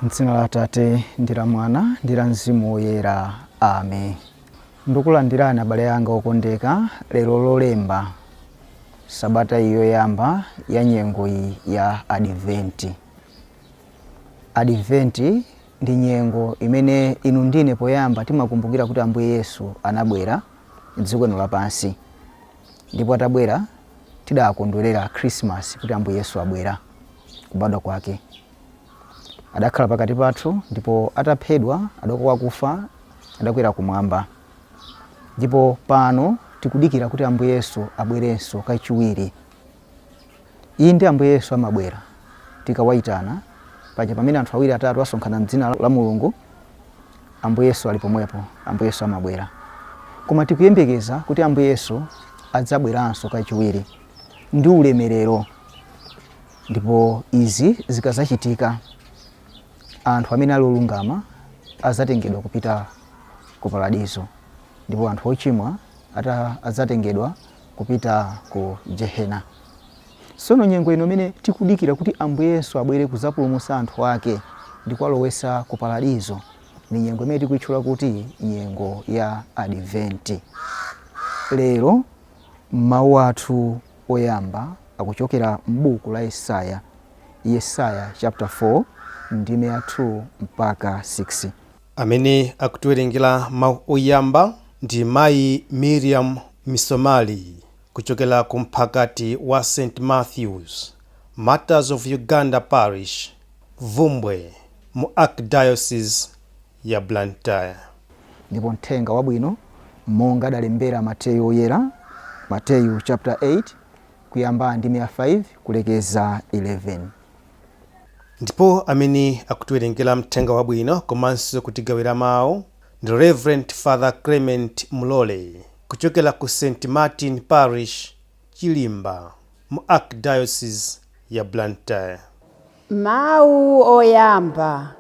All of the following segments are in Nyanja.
M'dzina la Atate ndi la Mwana ndi la Mzimu Woyera. Amen. Ndikulandirani abale anga okondeka lero lolemba sabata iyi yoyamba ya nyengo iyi ya Adventi. Adventi ndi nyengo imene inu ndine poyamba timakumbukira kuti Ambuye Yesu anabwera m'dziko lino lapansi ndipo atabwera tidakondwerera Khrisimasi kuti Ambuye Yesu abwera kubadwa kwake. Adakhala pakati pathu ndipo ataphedwa adauka kwa akufa adakwera kumwamba. Ndipo pano tikudikira kuti Ambuye Yesu abwerenso kachiwiri. Inde Ambuye Yesu amabwera tikawayitana paja pamene anthu awiri atatu asonkhana m'dzina la Mulungu Ambuye Yesu ali pomwepo, Ambuye Yesu amabwera. Koma tikuyembekeza kuti Ambuye Yesu adzabweranso kachiwiri ndi ulemerero. Ndipo izi zikazachitika, anthu amene ali olungama adzatengedwa kupita ku paradizo ndipo anthu ochimwa adzatengedwa kupita ku jehena. Tsono nyengo ino imene tikudikira kuti Ambuye Yesu abwere kudzapulumutsa anthu ake ndi kuwalowetsa ku paradizo ndi nyengo imene tikuitchula kuti nyengo ya Adventi. Lero mawu athu oyamba akuchokera m'buku la Yesaya, Yesaya chapter 4 ndime ya 2 mpaka 6. Amene akutiwerengera mawu oyamba ndi Mayi Miriam Misomali kuchokera ku mphakati wa St Matthews, Martyrs of Uganda Parish, Bvumbwe, mu Archdiocese ya Blantyre. Ndipo mthenga wabwino monga adalembera Mateyu Woyera, Mateyu chapter 8 kuyamba ndime ya 5 kulekeza 11. Ndipo amene akutiwerengera mthenga wabwino komanso kutigawira mawu ndi Rev Father Clement Mulole kuchokera ku St Martin Parish, Chilimba, mu Archdiocese ya Blantyre. Mawu oyamba.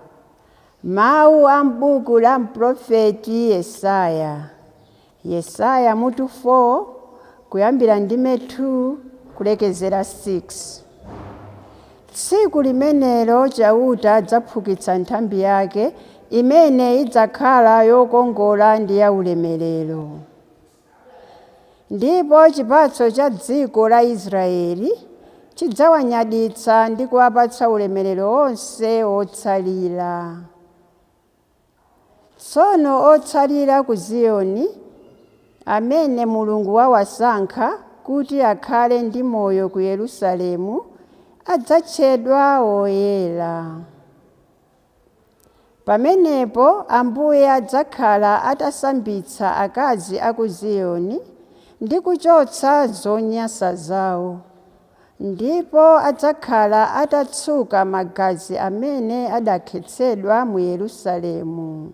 Mawu a m'buku la mprofeti Yesaya. Yesaya mutu 4 kuyambira ndime 2 kulekezera 6. Tsiku limenelo Chauta adzaphukitsa nthambi yake imene idzakhala yokongola ndi yaulemerero. Ndipo chipatso cha dziko la Israeli chidzawanyaditsa ndi kuwapatsa ulemerero onse otsalira. Tsono otsalira ku Ziyoni, amene Mulungu wawasankha kuti akhale ndi moyo ku Yerusalemu, adzatchedwa oyera. Pamenepo Ambuye adzakhala atasambitsa akazi a ku Ziyoni ndi kuchotsa zonyansa zawo, ndipo adzakhala atatsuka magazi amene adakhetsedwa mu Yerusalemu.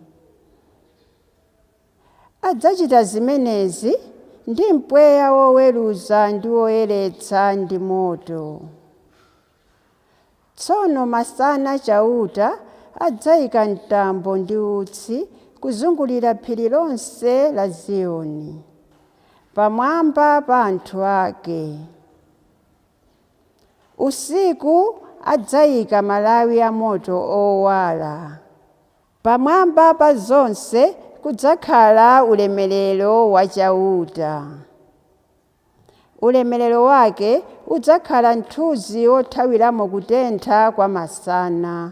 Adzachita zimenezi ndi mpweya woweruza ndi woyeretsa ndi moto. Tsono masana Chauta adzaika mtambo ndi utsi kuzungulira phiri lonse la Ziyoni, pamwamba pa anthu ake. Usiku adzaika malawi amoto owala. Pamwamba pa zonse kudzakhala ulemerero wa Chauta. Ulemerero wake udzakhala mthunzi wothawiramo kutentha kwa masana.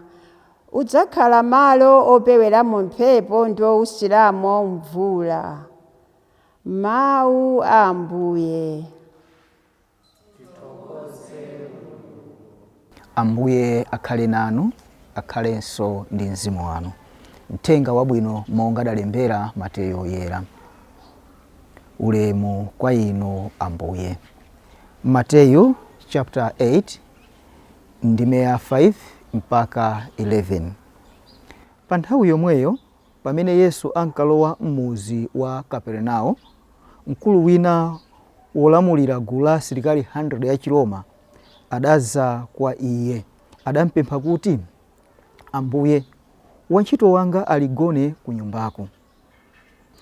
Udzakhala malo opeweramo mphepo ndi owusiramo mvula. Mawu a Ambuye. Ambuye akhale nanu, akhalenso ndi mzimu wanu. Mthenga wabwino monga adalembera Mateyu Woyera. Ulemu kwa inu Ambuye. Mateyu chapter 8 ndime ya 5 mpaka 11. Pa nthawi yomweyo pamene Yesu ankalowa m'mudzi wa Kapernao, mkulu wina wolamulira gulu la asilikali 100 a Chiroma adadza kwa iye. Adampempha kuti, Ambuye, wantchito wanga ali gone kunyumbaku.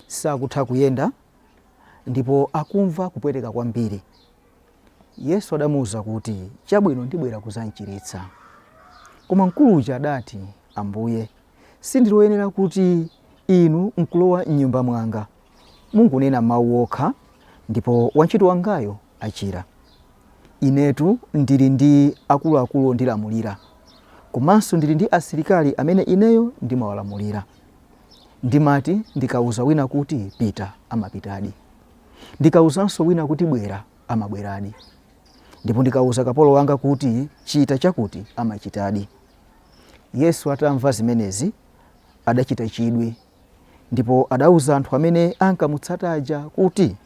Sakutha kuyenda ndipo akumva kupweteka kwambiri. Yesu adamuuza kuti, Chabwino, ndibwera kudzamchiritsa. Koma mkulu uja adati, Ambuye, sindili woyenera kuti inu nkulowa m'nyumba mwanga. Mungonena mawu okha, ndipo wantchito wangayo achira. Inetu ndili ndi akuluakulu ondilamulira, komanso ndili ndi asilikali amene ineyo ndimawalamulira. Ndimati ndikauza wina kuti, Pita, amapitadi. Ndikauzanso wina kuti, Bwera, amabweradi. Ndipo ndikauza kapolo wanga kuti, Chita chakuti, amachitadi. Yesu atamva zimenezi, adachita chidwi, ndipo adauza anthu amene ankamutsata aja kuti,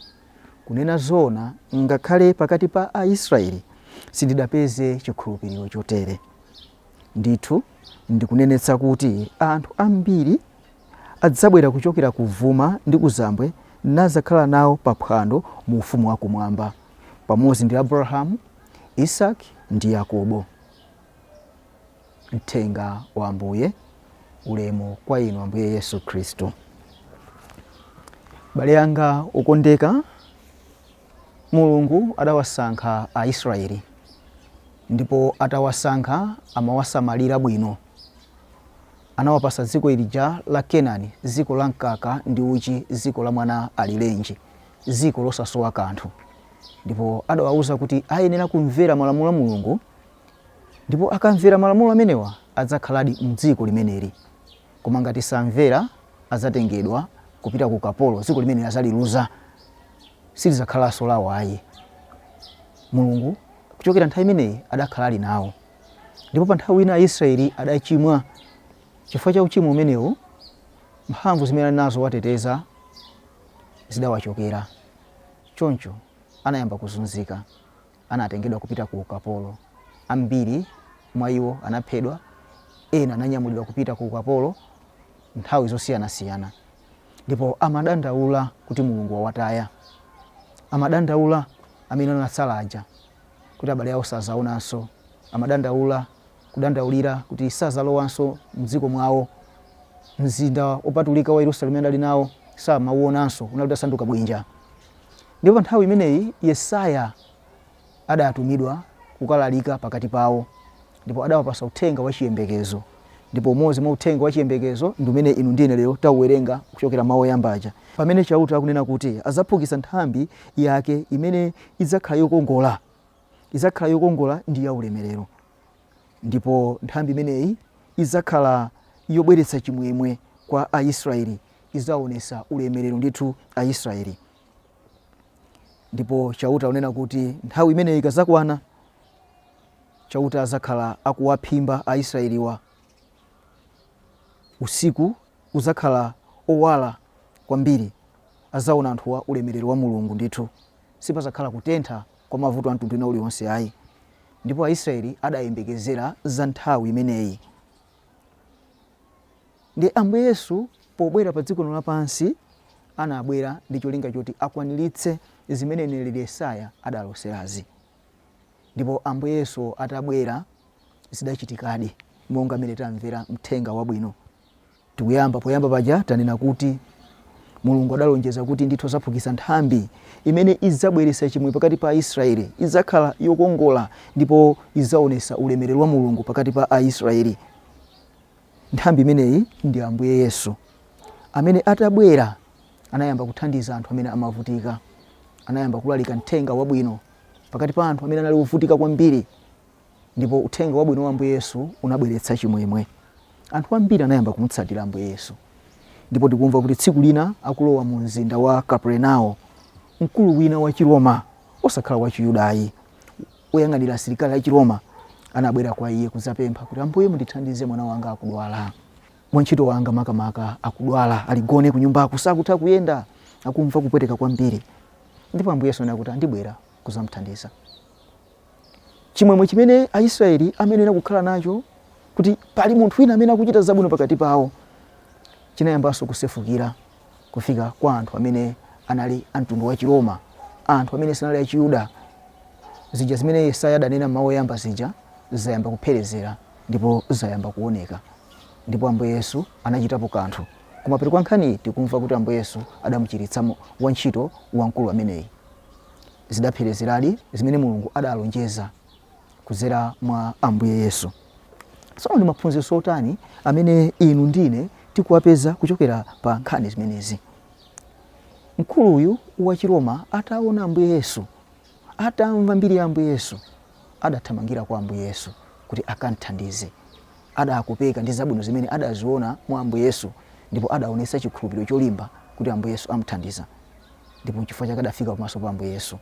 Kunena zoona, ngakhale pakati pa Aisraele sindidapeze chikhulupiriro chotere. Ndithu ndikunenetsa kuti anthu ambiri adzabwera kuchokera kuvuma ndi kuzambwe nadzakhala nawo pa phwando mu Ufumu wa Kumwamba, pamodzi ndi Abrahamu, Isaki ndi Yakobo. Mthenga wa Ambuye. Ulemu kwa inu Ambuye Yesu Khristu. Abale anga okondeka, Mulungu adawasankha Aisraeli ndipo atawasankha amawasamalira bwino. Anawapasa dziko ilija la Kenani, dziko la mkaka ndi uchi, dziko la mwana alirenji, dziko losasowa kanthu. Ndipo adawauza kuti ayenera kumvera malamulo a Mulungu ndipo akamvera malamulo amenewa adzakhaladi mdziko limeneli. Koma ngati samvera adzatengedwa kupita ku ukapolo, dziko limeneli adzaliluza, silidzakhalanso lawo ayi. Mulungu kuchokera nthawi imeneyi adakhala ali nawo. Ndipo pa nthawi ina Aisraeli adachimwa. Chifukwa cha uchimo umenewu, mphamvu zimene anali nazo kuwateteza zidawachokera. Choncho anayamba kuzunzika. Anatengedwa kupita ku ukapolo. Ambiri mwa iwo anaphedwa, ena ananyamulidwa kupita ku ukapolo nthawi zosiyanasiyana. Ndipo amadandaula kuti Mulungu wawataya. Amadandaula amene anatsala aja kuti abale awo sadzaonanso. Amadandaula, kudandaulira kuti sadzalowanso m'dziko mwawo. Mzinda wopatulika wa Yerusalemu umene adali nawo samauonanso, unali utasanduka bwinja. Ndipo pa nthawi imeneyi Yesaya adatumidwa kukalalika pakati pawo, ndipo adawapasa uthenga wa chiyembekezo. Ndipo umodzi mwa uthenga wa chiyembekezo ndi umene inu ndi ine lero tauwerenga kuchokera mawu oyamba aja, pamene Chauta akunena kuti adzaphukitsa nthambi yake imene idzakhala yokongola, idzakhala yokongola ndi yaulemerero. Ndipo nthambi imeneyi idzakhala yobweretsa chimwemwe kwa Aisraeli, idzaonetsa ulemerero ndithu Aisraeli. Ndipo Chauta akunena kuti nthawi imeneyi ikadzakwana, Chauta adzakhala akuwaphimba Aisraeliwa. Usiku udzakhala owala kwambiri, adzaona anthuwa ulemerero wa Mulungu ndithu. Sipadzakhala kutentha kwa mavuto a mtundu wina uliwonse ayi. Ndipo Aisraeli adayembekezera za nthawi imeneyi. Ndiye Ambuye Yesu pobwera pa dziko lino lapansi anabwera ndi cholinga choti akwaniritse zimene mneneri Yesaya adaloserazi. Ndipo Ambuye Yesu atabwera zidachitikadi monga mmene tamvera mthenga wabwino. Tikuyamba poyamba paja tanena kuti Mulungu adalonjeza kuti ndithu adzaphukitsa nthambi imene idzabweretsa chimwemwe pakati pa Aisraeli, idzakhala yokongola ndipo idzaonetsa ulemerero wa Mulungu pakati pa Aisraeli. Nthambi imeneyi ndi Ambuye Yesu amene atabwera anayamba kuthandiza anthu amene amavutika. Anayamba kulalika mthenga wabwino pakati pa anthu amene anali ovutika kwambiri, ndipo uthenga wabwino wa Ambuye Yesu unabweretsa chimwemwe. Anthu ambiri anayamba kumutsatira Ambuye Yesu. Ndipo tikumva kuti tsiku lina akulowa mu mzinda wa Kapernao, mkulu wina wa Chiroma, osakhala wa Chiyuda ayi, woyang'anira asilikali a Chiroma, anabwera kwa iye kudzapempha kuti, Ambuye, mundithandize, mwana wanga akudwala. Wantchito wanga makamaka akudwala, ali gone kunyumbaku, sakutha kuyenda, akumva kupweteka kwambiri. Ndipo Ambuye Yesu anena kuti andibwera kudzamuthandiza. Chimwemwe chimene Aisraeli amayenera kukhala nacho kuti pali munthu wina amene akuchita zabwino pakati pawo chinayambanso kusefukira kufika kwa anthu amene anali a mtundu wa Chiroma, anthu amene sanali a Chiyuda. Zija zimene Yesaya adanena m'mawu oyamba zija zayamba kupherezera ndipo zayamba kuoneka. Ndipo Ambuye Yesu anachitapo kanthu. Kumapeto kwa nkhaniyi tikumva kuti Ambuye Yesu adamuchiritsa wantchito wa mkulu ameneyi. Zidapherezeradi zimene Mulungu adalonjeza kudzera mwa Ambuye Yesu. Tsono ndi maphunziro otani amene inu ndine tikuwapeza kuchokera pa nkhani zimenezi? Mkuluyu wa Chiroma ataona Ambuye Yesu, atamva mbiri ya Ambuye Yesu, adathamangira kwa Ambuye Yesu kuti akamthandize. Adakopeka ndi zabwino zimene adaziona mwa Ambuye Yesu ndipo adaonetsa chikhulupiriro cholimba kuti Ambuye Yesu amthandiza, ndipo nchifukwa chake adafika pamaso pa Ambuye Yesu.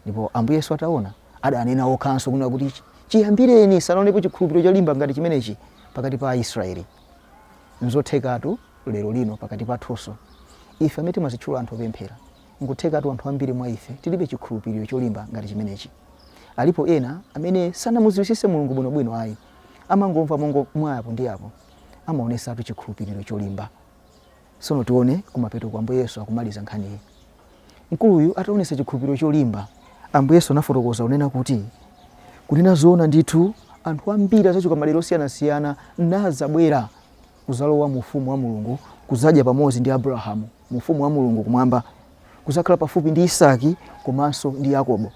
Ndipo Ambuye Yesu ataona, adanena okhanso kunena kuti chiyambireni sanaonepo chikhulupiriro cholimba ngati chimenechi pakati pa Aisraeli. Nzothekatu lero lino pakati pathunso ife amene timazitchula anthu opemphera, nkuthekatu anthu ambiri mwa ife tilibe chikhulupiriro cholimba ngati chimenechi. Alipo ena amene sanamudziwitsitse Mulungu bwinobwino ayi, amangomva mongo mwa apo ndi apo, amaonetsatu chikhulupiriro cholimba. Tsono tione kumapeto kwa Ambuye Yesu akumaliza nkhaniyi. Mkuluyu ataonetsa chikhulupiriro cholimba, Ambuye Yesu anafotokoza kunena kuti, kunena zoona ndithu, anthu ambiri adzachoka madera osiyanasiyana nadzabwera kudzalowa mu ufumu wa Mulungu, kudzadya pamodzi ndi Abrahamu mu ufumu wa Mulungu kumwamba, kudzakhala pafupi ndi Isaki komanso ndi Yakobo.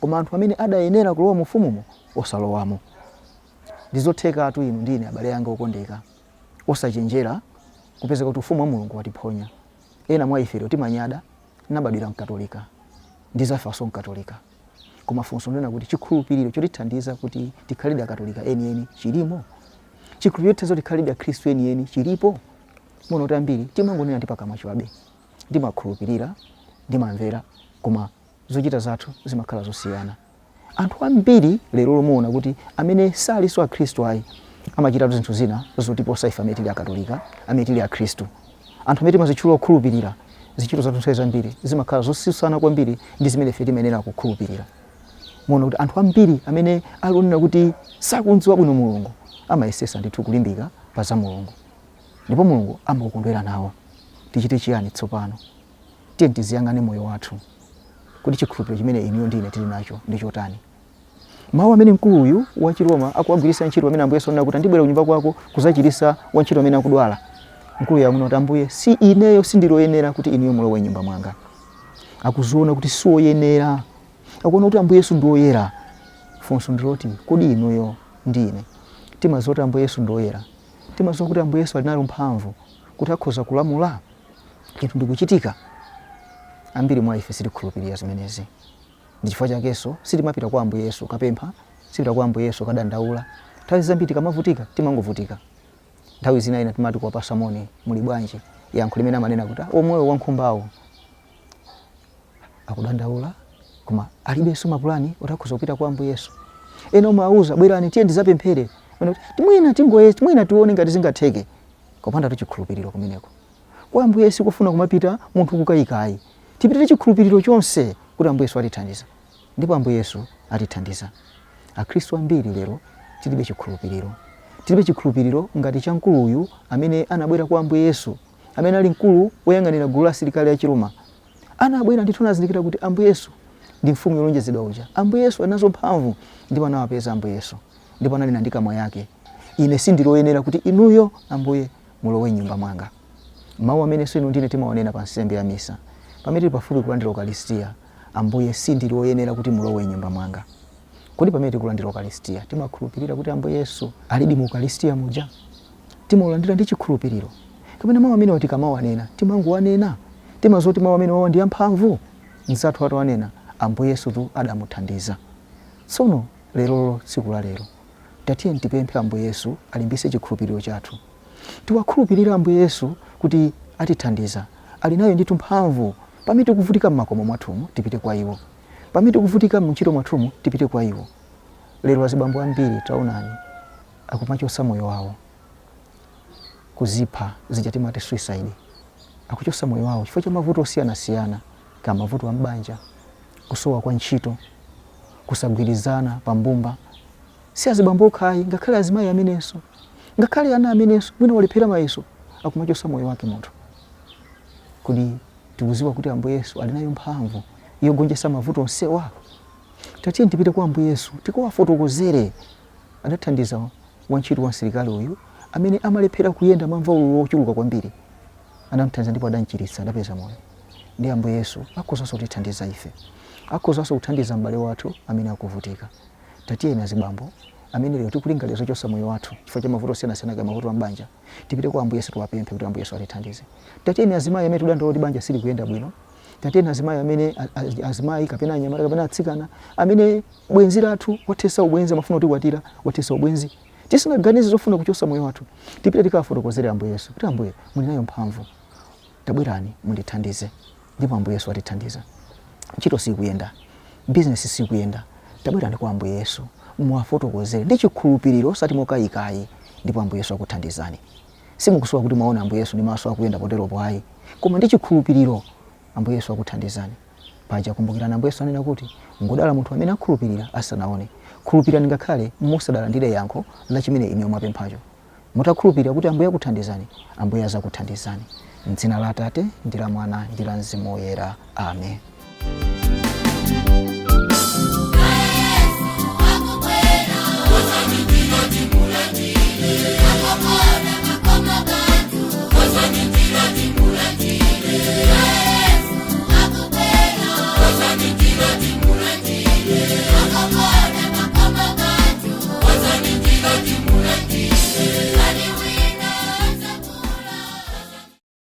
Koma anthu amene adayenera kulowa mu ufumumo osalowamo. Ndizothekatu inu ndi ine abale anga okondeka, osachenjera kupezeka kuti ufumu wa Mulungu watiphonya. Ena mwa ife lero timanyada, nabadwira Mkatolika, ndizafanso Mkatolika. Koma funso ndinena kuti chikhulupiriro chotithandiza kuti tikhaledi Akatolika enieni chilimo? Chikhulupiriro chotithandiza kuti tikhaledi Akhristu enieni chilipo? Muona kuti ambiri timangonena ndi pakamwa chabe, ndimakhulupirira, ndimamvera, koma zochita zathu zimakhala zosiyana. Anthu ambiri lero muona kuti amene salinso Akhristu ayi, amachitatu zinthu zina zotiposa ife amene tili Akatolika, amene tili Akhristu. Anthu amene timazitchula okhulupirira, zintchito zathu nthawi zambiri zimakhala zotsutsana kwambiri ndi zimene ife timayenera kukhulupirira. Muona kuti anthu ambiri amene ali onena kuti sakumdziwa bwino Mulungu, amayesesa ndithu kulimbika pa za Mulungu, ndipo Mulungu amakondwera nawo. Tichite chiyani tsopano? Tiye tiziyang'ane moyo wathu kuti chikhulupiriro chimene inuyo ndi ine tili nacho ndi chotani. Mawu amene mkuluyu wa Chiroma akuwagwiritsa ntchito pamene Ambuye Yesu anena kuti andibwera kunyumba kwako kudzachiritsa wantchito amene akudwala. Mkuluyu akunena kuti Ambuye, si ineyo sindiloyenera kuti inuyo mulowe m'nyumba mwanga. Akuziona kuti siwoyenera. Akuona kuti Ambuye Yesu ndi woyera. Funso ndiloti, kodi inuyo ndi ine timadziwa kuti Ambuye Yesu ndi woyera? Timadziwa kuti Ambuye Yesu ali nayo mphamvu kuti akhoza kulamula chinthu ndikuchitika? Ambiri mwa ife sitikhulupirira zimenezi. Ndi chifukwa chakenso sitimapita kwa Ambuye Yesu kapempha, sitipita kwa Ambuye Yesu kadandaula. Nthawi zambiri tikamavutika timangovutika. Nthawi zina ena timati kuwapasa moni, muli bwanji? Yankho limene amanena kuti omwewo wankhumbawo akudandaula, koma alibenso mapulani oti akhoza kupita kwa Ambuye Yesu. Ena omwe auza bwerani tiye ndizapemphere, kuti mwina tingoye, mwina tione ngati zingatheke. Kopanda chikhulupiriro kumeneko kwa Ambuye Yesu kufuna kumapita munthu kukayikayi. Tipitire chikhulupiriro chonse kuti Ambuye Yesu atithandiza, ndipo Ambuye Yesu atithandiza. Akhristu ambiri lero tilibe chikhulupiriro. Tilibe chikhulupiriro ngati cha mkuluyu amene anabwera kwa Ambuye Yesu, amene ali mkulu woyang'anira gulu la asilikali a Chiroma. Anabwera ndithu anazindikira kuti Ambuye Yesu ndi mfumu yolonjezedwa uja. Ambuye Yesu anazo mphamvu, ndipo anawapeza Ambuye Yesu, ndipo ananena ndi kamwa yake, ine sindiloyenera kuti inuyo Ambuye mulowe m'nyumba mwanga. Mawu amenenso inu ndine timawanena pa nsembe ya misa pamene tili pafupi kulandira Ukaristiya, Ambuye sindili woyenera kuti mulowe m'nyumba mwanga. Kodi pamene tikulandira Ukaristiya timakhulupirira kuti Ambuye Yesu alidi mu Ukaristiya muja? Timaulandira ndi chikhulupiriro? Kapena mawu amenewa tikamawanena timangowanena? Timadziwa kuti mawu amenewawa ndi amphamvu? Mnzathu atawanena, Ambuye Yesutu adamuthandiza. Tsono lerolo, tsiku la lero, tatiyeni tipemphe Ambuye Yesu alimbitse chikhulupiriro chathu. Tiwakhulupirire Ambuye Yesu kuti atithandiza. Ali nayo ndithu mphamvu. Pamene tikuvutika m'makomo mwathumu, tipite kwa iwo. Pamene tikuvutika muntchito mwathumu, tipite kwa iwo. Lero azibambo ambiri taonani akumachotsa moyo wawo, kuzipha, zija timati suicide. Akuchotsa moyo wawo chifukwa cha mavuto osiyanasiyana, ka mavuto a m'banja, kusowa kwa ntchito, kusagwirizana pa mbumba. Si azibambo okha ayi, ngakhale azimayi amenenso, ngakhale ana amenenso, mwina walephera mayeso, akumachotsa moyo wake munthu. Kodi tikudziwa kuti Ambuye Yesu ali nayo mphamvu yogonjetsa mavuto onsewa? Tatiyeni tipite kwa Ambuye Yesu tikawafotokozere. Adathandiza wantchito wa msilikali uyu amene amalephera kuyenda amamva ululu wochuluka kwambiri. Anamuthandiza ndipo adamchiritsa, adapeza moyo. Ndi Ambuye Yesu akhozanso kutithandiza ife, akhozanso kuthandiza m'bale wathu amene akuvutika. Tatiyeni azibambo, amene lero tikulingalira zochotsa moyo wathu chifukwa cha mavuto osiyanasiyana kaya mavuto a m'banja, tipite kwa Ambuye Yesu tiwapemphe kuti Ambuye Yesu atithandize. Tatiyeni azimayi amene tikudandaula kuti banja silikuyenda bwino, tatiyeni azimayi amene azimayi kapena anyamata kapena atsikana amene bwenzi lathu wathetsa ubwenzi amafuna kutikwatira wathetsa ubwenzi tisanaganize zofuna kuchotsa moyo wathu, tipite tikawafotokozere Ambuye Yesu kuti Ambuye muli nayo mphamvu, tabwerani mundithandize. Ndipo Ambuye Yesu atithandiza. Ntchito sikuyenda, bizinesi sikuyenda, tabwerani kwa Ambuye Yesu muwafotokozere ndi chikhulupiriro osati mokayika ayi, ndipo Ambuye Yesu akuthandizani. Simukusowa kuti mwaona Ambuye Yesu ndi maso akuyenda poteropo ayi, koma ndi chikhulupiriro Ambuye Yesu akuthandizani. Paja kumbukirani Ambuye Yesu anena kuti, Ngodala munthu amene akhulupirira asanaone. Khulupirirani ngakhale musadalandire yankho la chimene inuyo mwapemphacho. Mutakhulupirira kuti Ambuye akuthandizani, Ambuye azakuthandizani. M'dzina la Atate, ndi la Mwana, ndi la Mzimu Woyera. Amen.